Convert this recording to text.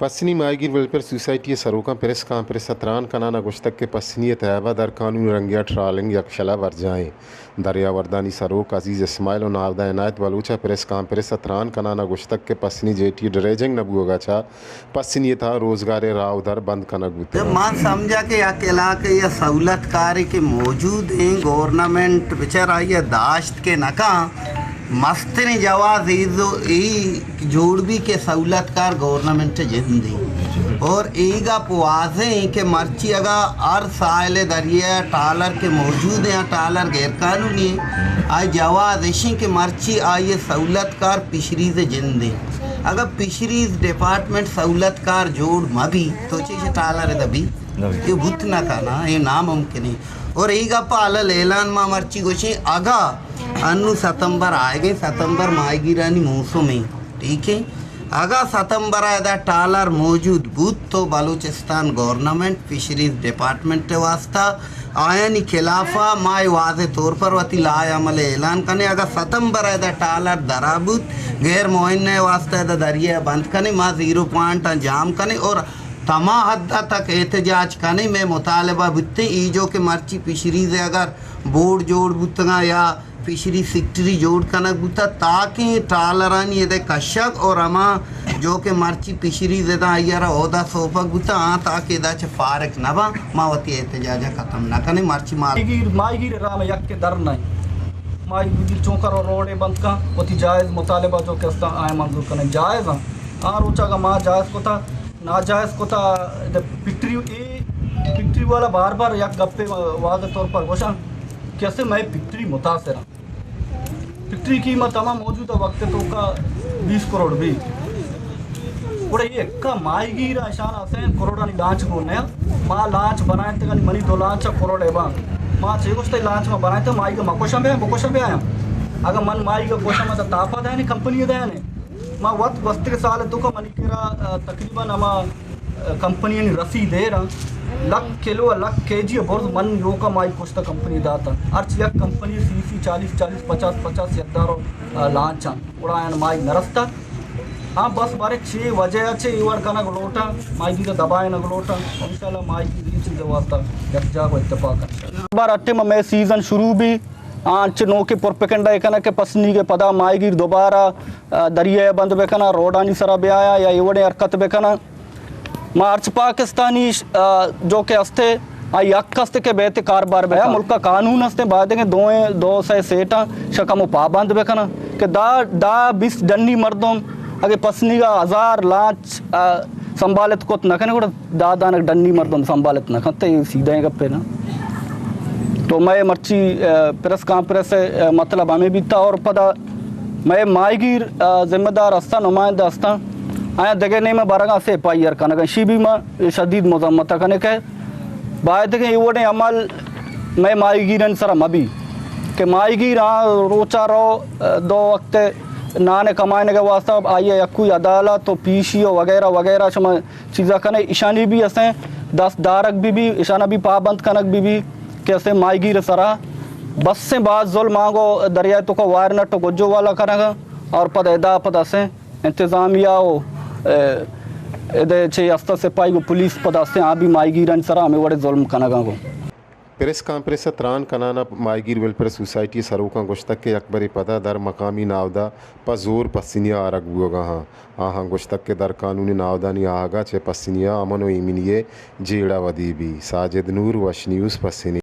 پسنی ماہیگیر welfare society ءِ سروکاں پریس کانفرنس ءَ تران کنان ءَ گوشتگ کہ پسنی ءِ تیاب ءَ در قانون رنگے ءَ ٹرالنگ یک شل ءَ برجاہ ایں۔ دریاورد آنی سروک عزیز اسماعیل ءُ ناہدا عنایت بلوچ ءَ پریس کانفرنس ءَ تران کنان ءَ گوشتگ کہ پسنی جیٹی ءِ ڈریجنگ نہ بوگ ءَ چہ پسنی ءِ تہا روزگار ءِ راہ ءُ در بند کنگ بوتگ۔ من سمجھا کہ یک علاقے یا سہولت کارے کہ موجود ایں، گورنمنٹ بچار آئی ءَ داشت کہ نہ کن، مستریں جواز ایزو ای جوڑ بی کہ سہولت کار گورنمنٹ ءِ جند ایں۔ اور ای گپ واضح ایں کہ مرچی اگاں ہر ساحل دریا ٹالر کہ موجود ایں، ٹالر غیر قانونی ایں، آئی جواز اش ایں کہ مرچی آئی سہولت کار فشریز ءِ جند ایں۔ اگاں فشریز ڈپارٹمنٹ سہولت کار جوڑ مہ بی تو چیش ٹالر ادا بی؟ نہ بی۔ یہ بوت نہ کنا، یہ ناممکن ایں۔ اور ای گپ ءَ الل اعلان ما مرچی گوشیں، اگاں انو ستمبر آئیگ ایں، ستمبر ماہیگیرانی موسم ایں، ٹھیک ایں۔ اگاں ستمبر ءَ ادا ٹالر موجود بوت تو بلوچستان گورنمنٹ فشریز ڈپارٹمنٹ ءِ واسطہ آیانی خلاف ءَ ما اے واضح طور پر وتی لائحہ عمل ءِ اعلان کنیں۔ اگاں ستمبر ءَ ادا ٹالر درا بوت، غیر معینہ ءِ واسطہ ادا دریا ءَ بند کنیں، ما زیرو پوائنٹ ءَ جام کنیں اور تما حد تک احتجاج کنیں۔ مئے مطالبہ بوتیں ای جو کہ مرچی فشریز ءِ اگر بورڈ جوڑ بوتگاں یا فشری سیکٹری جوڑ کنگ بوتا تاکہ ٹرالرانی ادے کشگ اور ہما جو کہ مرچی فشریز ادا آئی ءَ را عہدہ سوپگ بوتا آں تاکہ ادا چہ فارغ نہ باں، ما وتی احتجاج ءَ ختم نہ کنیں۔ مرچی ما ماہیگیر، ماہیگیر ءِ راہ ءَ یک دھرنا ایں۔ ماہیگیر چونکا رو روڈے بند کن، وتی جائز مطالبہ جو کہ استاں آئیں منظور کنیں، جائز آں۔ آ روچا اگاں ما جائز کتا، ناجائز کتا، ادا پٹری، اے پٹری والا بار بار یک گپے واضح طور پر گوشاں کہ اسے مئے پٹری متاثر آں۔ فیکٹری قیمت ہما موجودہ وقت توکا بیس کروڑ بی۔ گڑا یہ ایکا ماہیگیر اشان اسیں کروڑانی لانچ گون نیا۔ ما لانچ بنائیں تک منی دو لانچ کروڑ ہے با۔ ما چے گوشتے لانچ ما بنائیں تو ماہیگ ما کوشاں بیا، بکوشاں بیا۔ اگر من ماہیگ کوشاں ما تاپا دے نے کمپنی دے نے۔ ما وقت گوستگے سال توکا منی کرا، آ، تقریباً ہما کمپنیانی رسید ایر آں۔ لکھ کلو ء لکھ کے جی ء برز من یوکا ماہیگ کشتہ کمپنی داتہ۔ ہرچ یک کمپنی سی سی چالیس چالیس پچاس پچاس یکدار و، آ، لانچ آں۔ گڑا آیان ماہیگ نرستہ۔ آں بس بارے چے وجہ ء چے اے وڑ کنگ لوٹاں، ماہیگیر ء دبائینگ لوٹاں۔ انشاءاللہ ماہیگیر اے چیز ء واسطہ یک جاہ و اتفاق انت۔ بار اٹے مئے سیزن شروع بی، آں انچ نوکیں پروپیگنڈا ء کنگ کہ پسنیگ ء پدا ماہیگیر دوبارہ، آ، دریا ء بند بکناں، روڈانی سرا بیایاں یا اے وڑیں حرکت بکناں۔ ما ہرچ پاکستانی ش-، آ، جو کہ استے، آئی حق استے کہ بیت کاربار بکا۔ ملک ء قانون استے، باید کہ دوئیں، دو سئے سیٹاں شکم و پابند بکناں کہ دا، دا بیست ڈنی مردم اگے پسنیگا ہزار لانچ، آ، سنبھالت کت نہ کنے، گڑا دا دانک ڈنی مردم سنبھالت نہ کنت، اے سیدھیں گپے نا۔ تو مئے مرچی، آ، پریس کانفرنس ء، آ، مطلب ہمیں بیتا اور پدا مئے ماہیگیر، آ، ذمہ دار ہستاں، نمائندہ ہستاں، آیاں دگہ نیمہ برگاں سپاہی ہر کنگاں، شی بھی ما شدید مذمت کنیں کہ باید کہ اے وڑیں عمل مئے ماہیگیرانی سرا مبی کہ ماہیگیر آ روچا رو، آ، دو وقت نان کمائنگ واسطہ آئی یکوئی عدالت و پیشی و وغیرہ وغیرہ شما چیزا کنے، اشانی بھی اسیں دست دارگ بھی بھی، اشانا بھی پابند کنگ بھی بھی کہ اسیں ماہیگیر سرا بس باز ظلم آنگو دریائے توکا وائر نٹ و گجو والا کنگا اور پد ادا پد اسیں انتظامیہ و، اے، ادے چے استا سپاہی و پولیس پد اسیں آ بھی ماہیگیرانی سرا ہمیں وڑے ظلم کنگا گو۔ پریس کانفرنس ء تران کنان ء ماہیگیر ویلفیئر سوسائٹی ء سروکاں گوشتگ کہ یکبرے پدا در مقامی ناہدا پہ زور پسنی ء آرگ بوگا آں۔ آہاں گوشتگ کہ در قانونی ناہدانی آہگا چہ پسنی ء امن و ایمنی ء جیڑہ ودی بی۔ ساجد نور، وش نیوز، پسنی۔